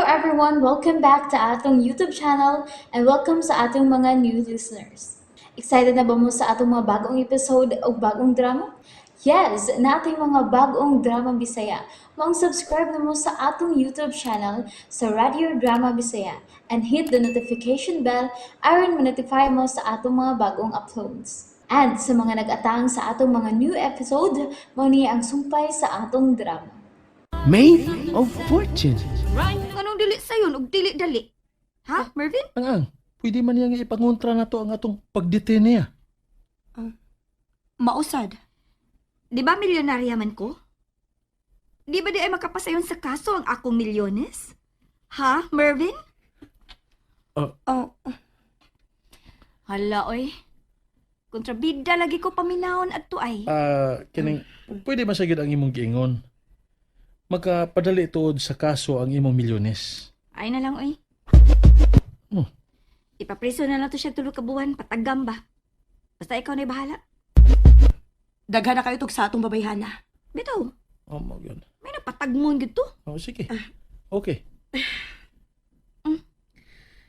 everyone! Welcome back to atong YouTube channel and welcome sa atong mga new listeners. Excited na ba mo sa atong mga bagong episode o bagong drama? Yes, nating mga bagong drama Bisaya. Maong subscribe na mo sa atong YouTube channel sa Radio Drama Bisaya and hit the notification bell aron ma-notify mo sa atong mga bagong uploads. And sa mga nag-atang sa atong mga new episode, mao ni ang sumpay sa atong drama. Maid of Fortune. Anong dili sayon ug dili dali? Ha, Mervin? Ang, pwede man niyang ipangontra na to ang atong pagdetain niya. Mausad. Di ba milyonarya man ko? Di ba di ay makapasayon sa kaso ang akong milyones? Ha, Mervin? Oh, Hala, oy. Kontrabida lagi ko paminahon at ay. Ah, kining pwede man sa gyud ang imong giingon. Makapadali tuod sa kaso ang imong milyones. Ay na lang, oy. Oh. Ipapreso na lang to siya tulo ka buwan, patagam ba? Basta ikaw na'y bahala. Daghan na kayo tug sa atong babayhana. Bitaw, Oh, mo yun. may napatagmon gid to. Oh, sige. Okay.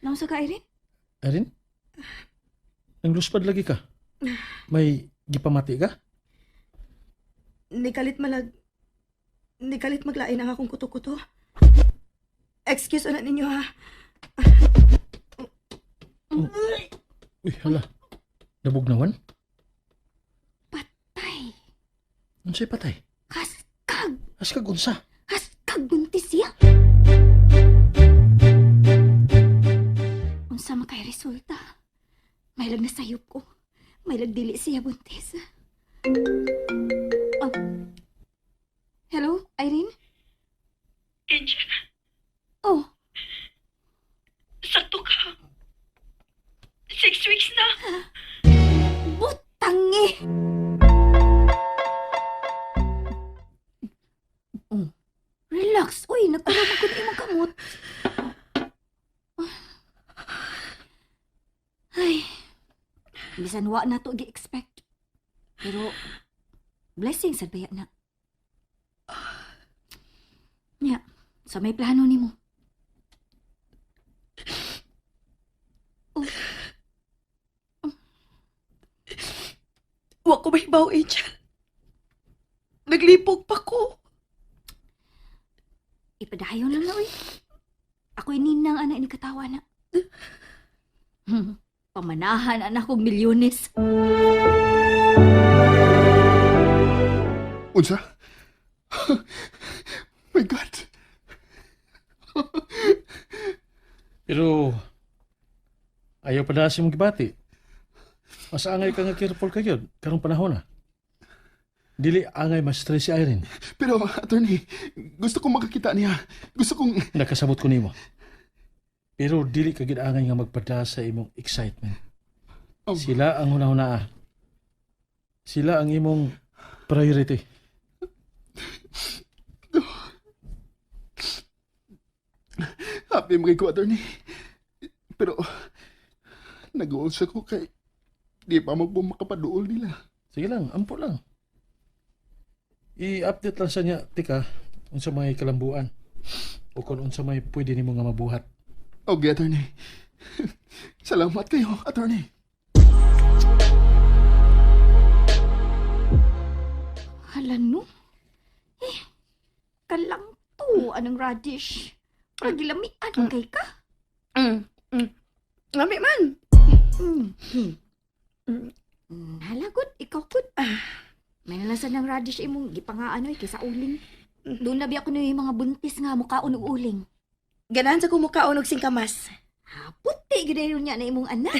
Naunsa ka, Irene? Erin? Nangluspad lagi ka. May gipamati ka? Nikalit malag... Nikalit maglain ang akong kuto-kuto. Excuse na ninyo ha. Uy, hala. Nabugnawan? Patay. Unsay patay? Kaskag. Askag unsa? Kaskag buntis siya. Unsa man kay resulta? May lag na sayop ko. May lag dili siya buntis. Oh. Hello, Irene? Angel, Oh, sakto ka. 6 weeks na. Butangi! Oh, relax. Uy, nagkulog ko na imong kamot. Ay, bisan wa na to gi-expect. Pero, blessing sad baya na. Nya, sa may plano nimo. Oh, Wa ko mahibaw, Angel. Naglipog pa ko. Ipadayon lang na, uy. Ako'y ninang anak ni katawa na. Pamanahan anak kong milyones. Unsa? My God. Pero ayaw pa na si mong gibati. Mas angay ka nga careful ka yun, karong panahon na. Dili angay mas-stress si Irene. Pero, attorney, gusto kong makakita niya. Gusto kong... Nakasabot ko nimo. Pero dili ka gid angay nga magpada sa imong excitement. Oh. Sila ang hunahunaa. Sila ang imong priority. Happy mga ko, attorney. Pero, nag-uulsa ko kay... Di pa mo makapaduol nila. Sige lang, ampo lang. I-update lang sa niya, tika, unsa may kalambuan o kung unsa may pwede nimo nga mabuhat. Okay, attorney. Salamat kayo, attorney. Hala no. Eh, kalang to. Anong radish? Parang gilamian kay ka. Lami man. Hala, good. Ikaw, good. May nalasan ng radish imong gipangaan oy kaysa uling. Doon labi ako na yung mga buntis nga mukhaon og uling. Ganahan sa kumukaon og singkamas. Ha, puti gid niya na imong anak.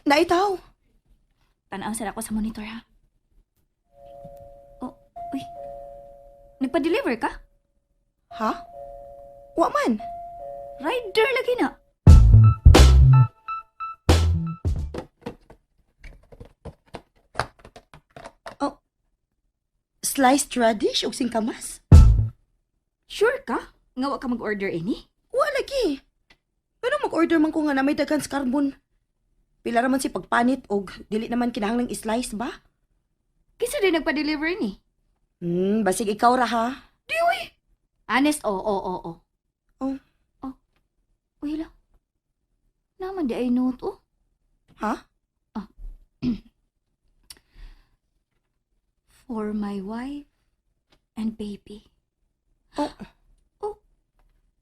Naitaw. Tanaw sa ako sa monitor ha. Oh, uy. Nagpa-deliver ka? Ha? Wa man. Rider lagi na. Sliced radish og singkamas? Sure ka? Nga wa ka mag-order ini? Wa lagi. Pero mag-order man ko nga na may daghan sa carbon. Pila ra man si pagpanit og dili naman kinahanglang i-slice ba? Kisa din nagpa-deliver ni. Basig ikaw ra ha. Di uy. Honest, oo, oo, oo. Oh. Oh. Uy, hala. Naman di ay note, oh. Ha? Ah. For my wife and baby. Oh. Oh.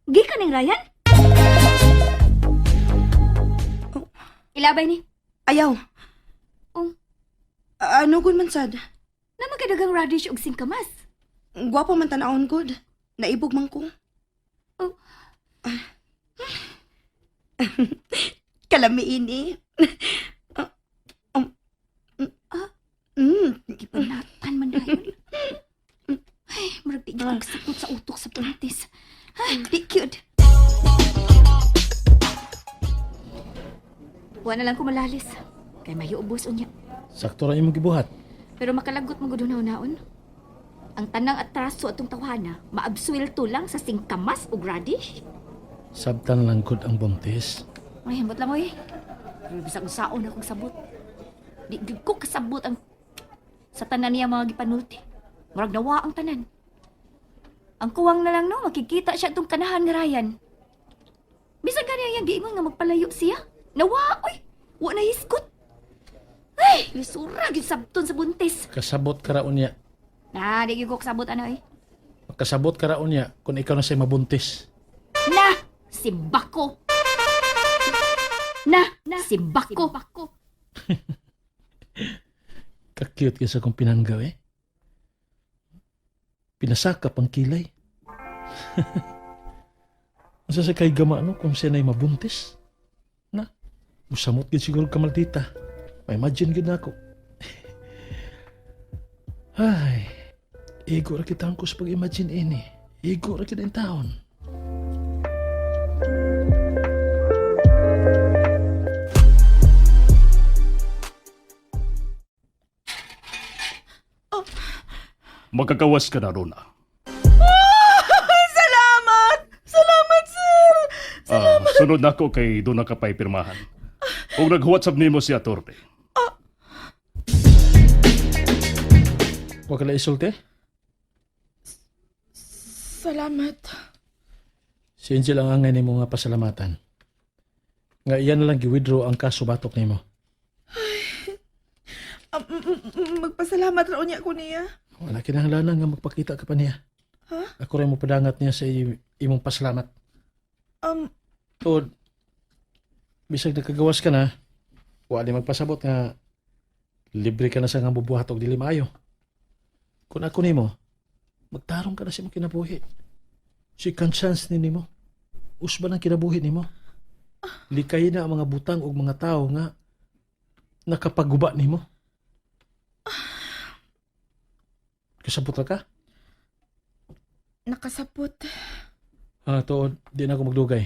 Gikan ning Ryan? Oh. Ilabay ni. Ayaw. Oh. Ano gud man sad? Naman kay daghang radish og singkamas. Gwapo man tan-awon gud. Naibog man ko. Oh. Ah. Kalamiin eh. Ah, Ah. Gipanatan man dayon. Ay, murag di gyud ko kasabot sa utok sa buntis. Ay, di cute. Wa na lang ko malalis. Kay mahiubos unya. Sakto ra imong gibuhat. Pero makalagot mo gud naon. Ang tanang atraso atong tawhana, maabsuelto lang sa singkamas ug radish. Sabtan lang gud ang buntis. Ay, hambot lang oy. Pero bisag unsaon akong sabot. Di gyud ko kasabot ang sa tanan niya mga gipanulti. Murag nawa ang tanan. Ang kuwang na lang no, makikita siya itong kanahan nga Ryan. Bisan gani ang iyang giingon nga magpalayo siya. Nawa, oy! Wa na hiskot. Ay, lisura gyud sabton sa buntis. Kasabot ka ra unya. Na, di gyud ko kasabot ano eh. Kasabot ka ra unya kung ikaw na say mabuntis. Na, simbako. Na, simbako. Ka-cute ka sa kong pinanggaw eh. Pinasakap ang kilay. Unsa sa kay gama no kung siya na'y mabuntis? Na, musamot gid siguro ka maldita. Ma-imagine gid nako. Ay, igo ra kita ko sa pag-imagine ini. Igo ra kita taon. Magkagawas ka na, Rona. Salamat! Salamat, sir! Ah, sunod na ako kay doon na ka pa'y pirmahan. Kung nag-WhatsApp nimo si Atorte. Wa ka la isulti? Salamat. Si Angel ang angay nimo nga pasalamatan. Nga iyan na lang gi-withdraw ang kaso batok nimo. Magpasalamat ra unya ko niya. Wala kinahanglanan nga magpakita ka pa niya. Ha? Ako rin mo padangat niya sa imong pasalamat. Tuod, bisag nakagawas ka na, wala magpasabot nga libre ka na sa nga bubuhat og dili maayo. Kung ako nimo, magtarong ka na sa imong kinabuhi. Second chance ni nimo. Usba ng kinabuhi nimo. Likay na ang mga butang og mga tao nga nakapaguba nimo. Kasabot ra ka? Nakasapot. Ah, tuod, di na ako magdugay.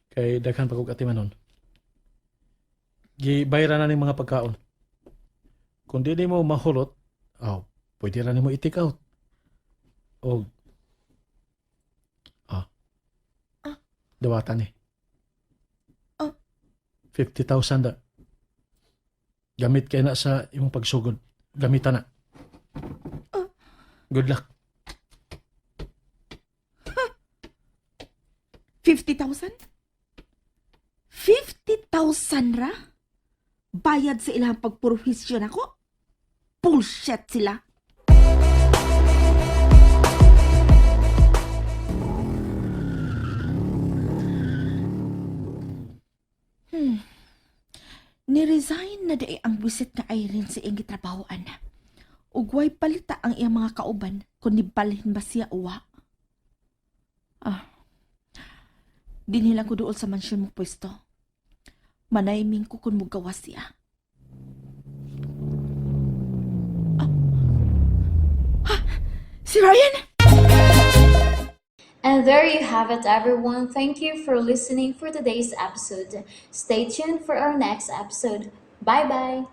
Kay daghan pa kog atimanon. Gibayra na ning mga pagkaon. Kung di nimo mahulot, aw, pwede ra nimo i-take out. Og ah. Dawatan ni. Ah. 50,000 da. Gamit kay na sa imong pagsugod. Gamitan na. Good luck. 50,000? 50,000 ra? Bayad sa ilang pagpurwisyon ako? Bullshit sila. Niresign na di ang wisit nga Irene sa iyang gitrabahoan. Ugway palita ang iyang mga kauban kung nibalhin ba siya uwa. Ah, dinhi lang ko duol sa mansyon mo pwesto. Manayming ko kung mugawas siya. Ah. Ah! Si Ryan! And there you have it, everyone. Thank you for listening for today's episode. Stay tuned for our next episode. Bye bye.